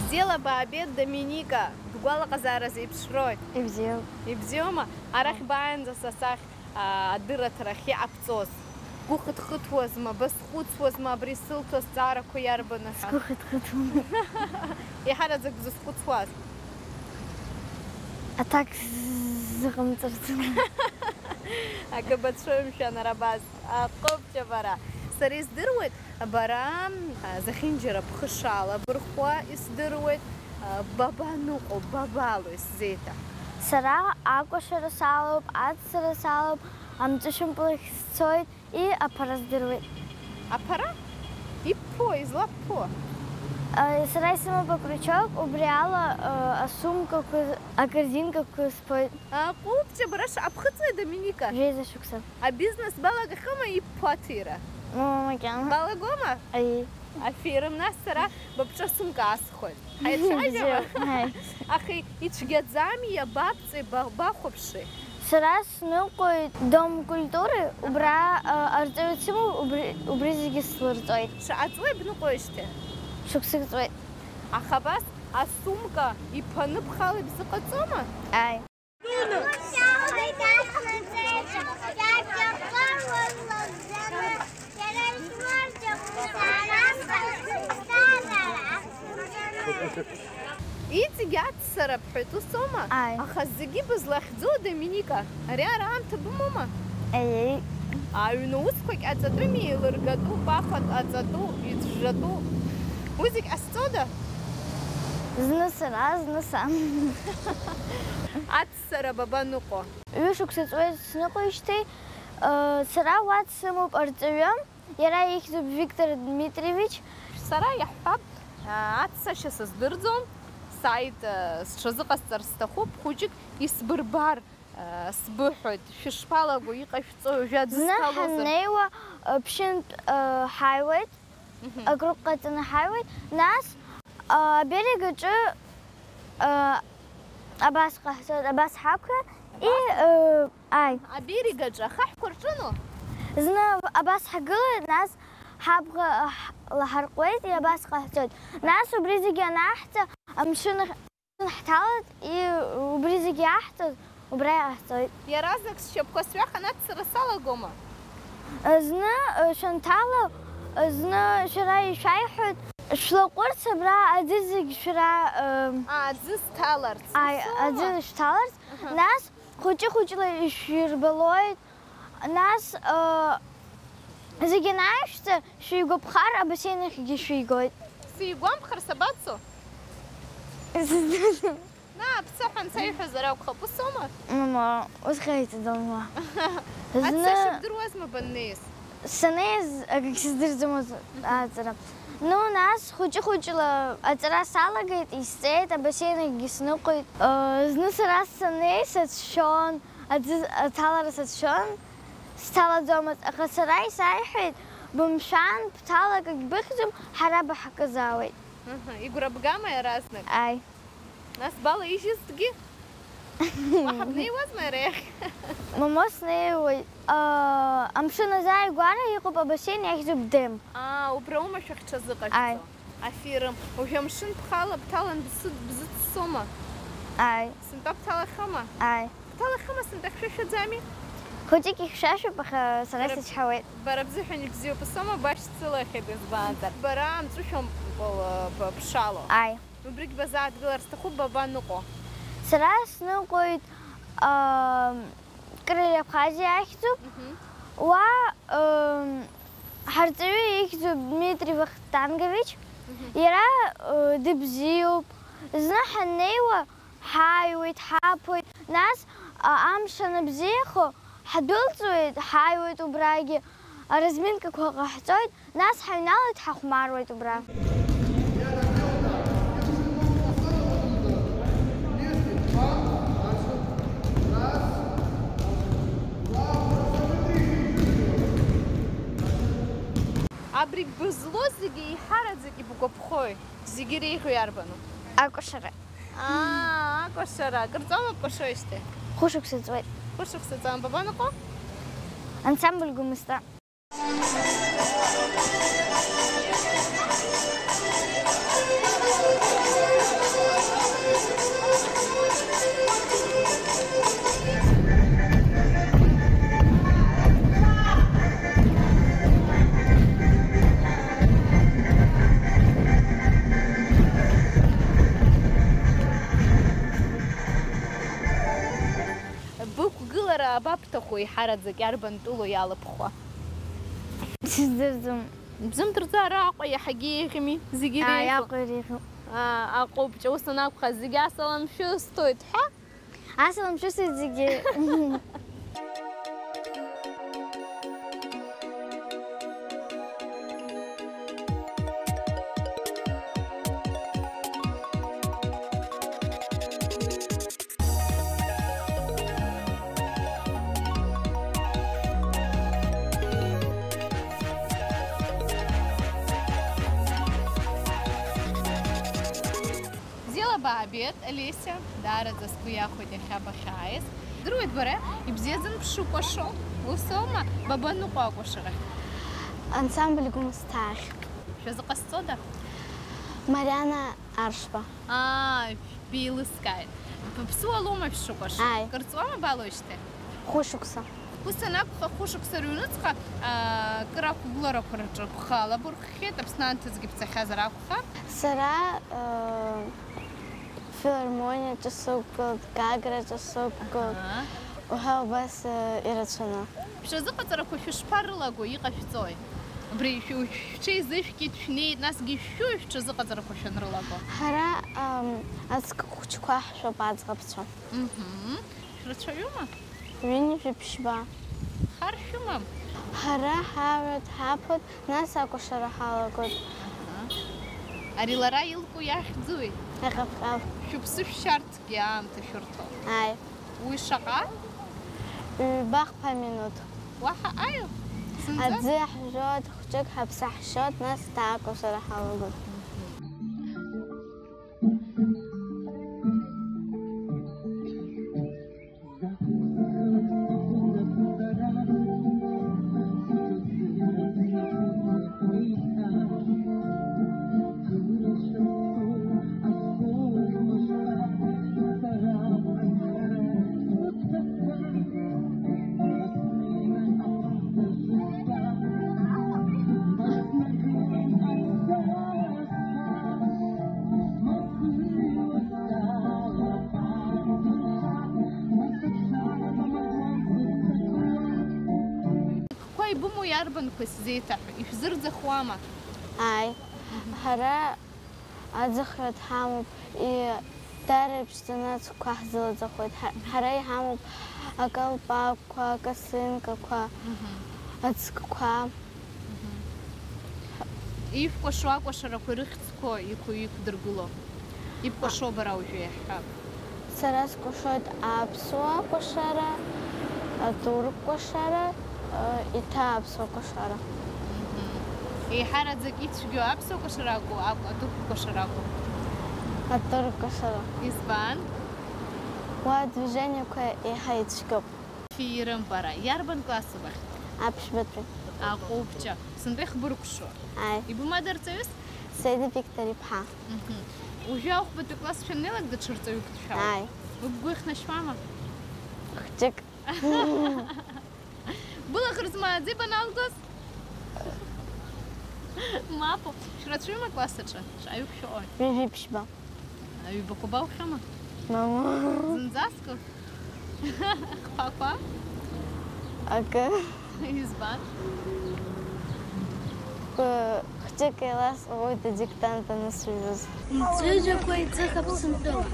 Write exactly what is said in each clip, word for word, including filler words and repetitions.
Бзиала баабеит, Доминика, бгәалаҟазаара зеиԥшрои? Ибзиоуп. Ибзиоума? Арахь бааиаанӡа са сахь, аа, адырраҭарахь иҟабҵоз. Бгәы хыҭхыҭуазма, базхәыцуазма абри сылҭо азҵаарақәа иарбану ҳәа? Сгәы хыҭхыҭуам. Еиҳараӡак бзызхәыцуаз? Аҭак сзыҟамҵарц. Акы бацәоуи, мшәан, ара абас? Аҟыб џьабара. Сара издыруеит, бара, а, зехьынџьара бхы шаалабырхуа исдыруеит. А, бабаныҟәо, бабалои сзеиҭаҳә. Сара акәашара салоуп, аццара салоуп, амҵәышәымпылахь сцоит, и аԥара здыруеит. Аԥара? Ибԥо, излабԥо? А, сара исымоуп акрючок, убри ала, а, асумкақәа, акорзинкақәа сԥоит. Аҟәыб џьабара, шаҟа бхыҵуеи, Доминика? Жәеиза шықәса. Абизнес балагахьоума ибԥо аҭира? Мамакьан. Балагома? Аиеи. Аферым, нас сара быԥҿа сумка аасхоит. Ҳаицәажәама? Бзиоуп, ҳаи. Аха ицәгьаӡами, иабабҵеи, ба-, бахәаԥши? Сара сныҟәоит Дом культуры, убра, а, арҵаҩы дсымоуп, убри, убри зегьы слырҵоит. Шаҟа ҵуеи бныҟәоижьҭеи? Шықәсык ҵуеит. Аха абас асумка иԥаны бхала ибзыҟаҵома? Ааи. Иҵегь аццара бҳәеит, ус аума? Ааи. Аха зегьы бызлахьӡу, Доминика? Ари ара аамҭа бымоума? Аиеи. Аҩны усқәагь ҟаҵатәыми, еилыргатәу, бахәа ҟаҵатәу, иӡәӡәатәу. Уи зегь ҟасҵода? Зны сара, зны сан. Аццара бабаныҟәо? Ҩышықәса ҵуеит сныҟәеижьҭеи, э, сара уа дсымоуп арҵаҩы, иара ихьӡуп Виктор Дмитриевич. Сара иаҳҳәап, а, аццашьа сыздырӡом, сааит, а, сҽазыҟасҵар сҭахуп, хәыҷык исбырбар, а, сбыҳәоит, шәышԥалаго, иҟашәҵои, уажәы аӡы сҭалозар? Зны ҳаннеиуа, а, ԥшьынтә, а, ҳаиуеит, мгм, акрыҟ ҟаҵаны ҳаиуеит, нас, а, аберег аҿы, а, абас ҟаҳҵоит, абас ҳақәшәар, и, абас? А, Ааи. Аберег аҿы ахаҳәқәа рҿыну? Зны абас ҳгылоит, нас ҳабӷа ҳ-, лаҳарҟәуеит, и абас ҟаҳҵоит. Нас убри зегьы анаҳҵа, амшын ахь ҳҭалоит, и убри зегьы иаҳҵоз убра иҟаҳҵоит. Иаразнак сшьапқәа сҩаханы аццара салагома? Зны, э, шәанҭала, зны шәара ишәаиҳәоит, шәлаҟәырц абра аӡы зегь шәара, э, А, аӡы сҭаларц, ааи, усоума? Аӡы шәҭаларц, аҳа, нас Хәыҷы-хәыҷла ишәирбалоит, нас, ыы, зегь анааишәҵа, шәигәаԥхар, абасеин ахьгьы шәигоит. Сигәамԥхар сабацо? Сыздырам. Наа, бца ҳәа анцәа иҳәазар акәхап, ус аума? Мама, ус ҟаиҵаӡом уа. Зны Аццышә бдыруазма баннеиз? Саннеиз, акгьы сыздырӡомызт аҵара. Ну, нас, хәыҷы-хәыҷла аҵара салагеит, исҵеит, абасеин ахьгьы сныҟәеит. Э, зны сара саннеи, сацәшәон, аӡы аҭалара сацәшәон, сҭалаӡомызт, аха сара исаиҳәеит, бымшәан, бҭалак, акгьы быхьӡом, ҳара баҳкызаауеит. Аҳа, игәра бгама иаразнак? Ааи. Нас балаижьызҭгьы? Уаҳа бнеиуазма иара иахь? Момо снеиуеит. Аа, амшын азааигәара иҟоуп абасеин иахьӡуп Дем. Аа, убра ума шәахьҽазыҟашәҵо? Ааи. Аферым. Уажәы амшын бхала бҭалан бсыд-, бзыццома? Ааи. Сынтәа бҭалахьоума? Ааи. Бҭалахьоума, сынтәа хьшәашәаӡами? Хәыҷык ихьшәашәоуп, аха сара Бара, сычҳауеит. Бара бзыҳәан ибзиоуп, ус аума, башьцылахьеит, избанзар бара амҵәышәа б-, б-, бшало. Ааи. Убригь базааҭгылар сҭахуп, бабаныҟәо? Сара сныҟәоит, аа, Крылья Абхазии ахьӡуп. Мгм. Уа, ыы, ҳарҵаҩы ихьӡуп Дмитрий Вахтангович. Иара, э, дыбзиоуп. Зны ҳаннеиуа, ҳааиуеит, ҳаԥоит. Нас, а, амш аныбзиахо, ҳдәылҵуеит, ҳааиуеит убрагьы. Аразминкақәа ҟаҳҵоит, нас ҳаҩналоит, ҳахәмаруеит убра. Абригь бызлоу зегьы еиҳараӡак ибгәаԥхои? Зегьы иреиӷьу иарбану? Акәашара. Аа, акәашара. Кыр ҵуама бкәашоижьҭеи? Хәышықәса ҵуеит. Хәышықәса ҵуама. Бабаныҟәо? Ансамбль Гәымсҭа. Бықәгылара абабҭаху, еиҳараӡак иарбан тәылоу иалыԥхуа? Сыздырӡом. Бзымдырӡо, ара Аҟәа иаҳагьы еиӷьми, зегьы Ааи, иреиӷьу. Аҟәа иреиӷьу. Аа, Аҟәа убҿы ус анакәха, зегьы асалам шәысҭоит ҳәа. Асалам шәысҭоит зегьы. Бзиала баабеит, Олеся, даараӡа сгәы иахәеит иахьа бахьааиз. Здыруеит бара, ибзиаӡаны бшыкәашо, усоума? Бабаныҟәо акәашарахь? Ансамбль Гәымсҭа ахь. Шәазыҟасҵода? Мариана Аршба. Аа, беилыскааит. Быԥсуа лоума шәшыкәашо? Ааи. Кыр ҵуама балоижьҭеи? Хәышықәса. Ус анакәха, хәышықәса рыҩнуҵҟа, аа, кыр ақәгыларақәа рҿы бхы алабурххьеит, Аԥсны анҭыҵгьы бцахьазар акәхап. Сара, э, филармониаҿы сықәгылт, Гаграҿы сықәгылт. Аҳа. Уҳәа убас, э, ирацәаны. Шәазыҟаҵарақәа шәышԥарылаго, иҟашәҵои? Убри шәу-, шәҽеизышәкит, шәнеит, насгьы ишәшәуи шәҽазыҟаҵарақәа шәанрылаго? Ҳара, ам, ацкы хәыҷқәа ҳшәоуп аӡӷабцәа. Мгм. Шәрацәаҩума? Ҩынҩажәи ԥшьба. Хар шәымам? Ҳара ҳааҩуеит, ҳаԥоит, нас акәашара ҳалагоит. Аҳа. Ари лара илку иахьӡуи? Аҟьаԥ-ҟьаԥ. Шәыԥсы шәшьарҭгьы аамҭа шәырҭо. Ааи. Уи шаҟа? Ҩба-хԥа минуҭ. Уаҳа аиу? Зынӡа? Аӡы ҳжәот, хәҷык ҳаԥсы ҳшьот, нас даакәашара ҳалагоит. Қәа ибымоу иарбанқәа сзеиҭаҳәо, ишәзырӡахуама? Ааи, ҳара аӡахҩа дҳамоуп, и-, дара иԥшӡаны ацгәқәа ҳзылаӡахоит. Ҳа-, ҳара иҳамоуп акалпакқәа, акосынкақәа, Мгм. ацгәқәа. Мгм. Ишәкәашо акәашарақәа ирыхьӡқәоу иқәу-, иқәдыргыло? Ибкәашо бара уажәы иаҳҳәап. Сара скәашоит аԥсуа кәашара, атурк кәашара, еиҭа аԥсуа кәашара. Мгм. Еиҳараӡак ицәгьоу аԥсуа кәашара акәу, акәу, атурк кәашара акәу? Атурк кәашара. Избан? Уа адвижениеқәа еиҳа ицәгьоуп. Шәирымбара, иарбан класс убахь? Аԥшьбатәи. Аҟәыбҷа. Сынтәа ихбыркәшо. Ааи. Ибымада рҵаҩыс? Саида Виктор иԥҳа. Мгм. Уажәы ахәбатәи класс шәаннеилак даҽа рҵаҩык дшәоуп. Ааи. Быгәгәы ихнашьуама? Хәҷык. Былаӷырӡ мааӡа ибаналгоз? Мап, шәрацәаҩума класс аҿы? Ҿаҩык шәыҟои? Ҩажәи ԥшьба. Аҩбақәа баухьоума? Мамоу. Зынӡаск? Хԥақәа? Акы. Избан? Э, Џьык еиласҳәоит адиктант анысыжәыз. Умҵәыжәҩақәа иӡых Аԥсынтәыла,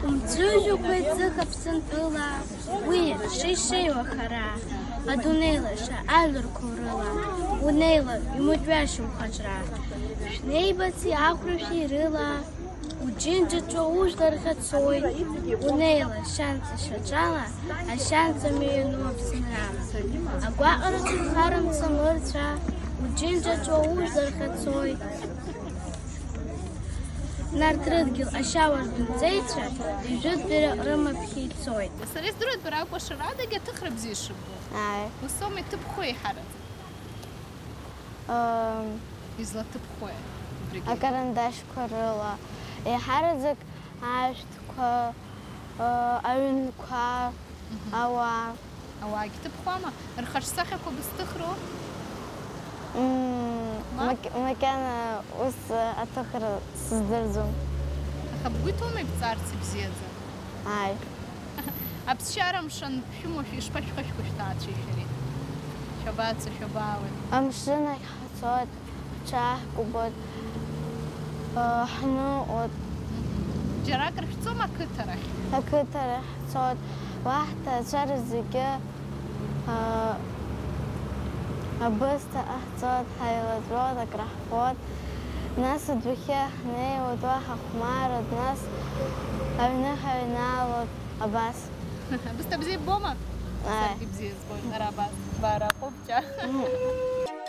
умҵәыжәҩақәа иӡых Аԥсынтәыла, уи иашеишеиуа хара, адунеи лаша ажәларқәа урыла, унеила, имуит ҩашьом хаҿра. Шәнеибаци ахәрашәеи рыла, уџьынџьаҿуа ужәлар рхьацоит, унеила, шьанҵа шьаҿала, ашьанҵа мҩану Аԥсынра. Агәаҟрацәа нхарымца мырцәа, уџьынџьаҿуа ужәлар рхьацоит. Нарҭ рыдгьыл ашьауардынҵеицәа, ижәытәбара рымаԥхьа ицоит. Сара издыруеит, бара акәашарадагьы аҭыхра бзиа шыббо. Ааи. Ус аума иҭыбхуа еиҳараӡак? Ам, Излаҭыбхуеи убригьы? Акарандашьқәа рыла. Еиҳараӡак ашәҭқәа, а, аҩнқәа, Мгм. ауаа. Ауаагьы ҭыбхуама? Рхаҿсахьақәа бызҭыхроу? М, Ма? мак-, макьана ус аҭыхра сыздырӡом. Аха бгәы иҭоума ибҵарц ибзиаӡа? Ааи. Аԥсшьара мшын шәымоушәа ишԥашәхашәкуа шәҭаацәеи шәареи? Шәабацо, шәабаауеи? Амшын ахь ҳцоит, ҳҽааҳкәабоит, ҳныҟәоит. Џьара акыр шәцома ақыҭарахь? Ақыҭарахь ҳцоит. Уа ҳҭаацәа рзегьы, аа, абысҭа ҟаҳҵоит, ҳаилатәоит, акраҳфоит. Нас адәахьы ҳнеиуеит, уа ҳахәмаруеит, нас аҩны ҳаҩналоит, абас. Абысҭа бзиа ббома? Ааи. Саргьы бзиа збоит, ара абас, бара аҟәыбҷа. Мм.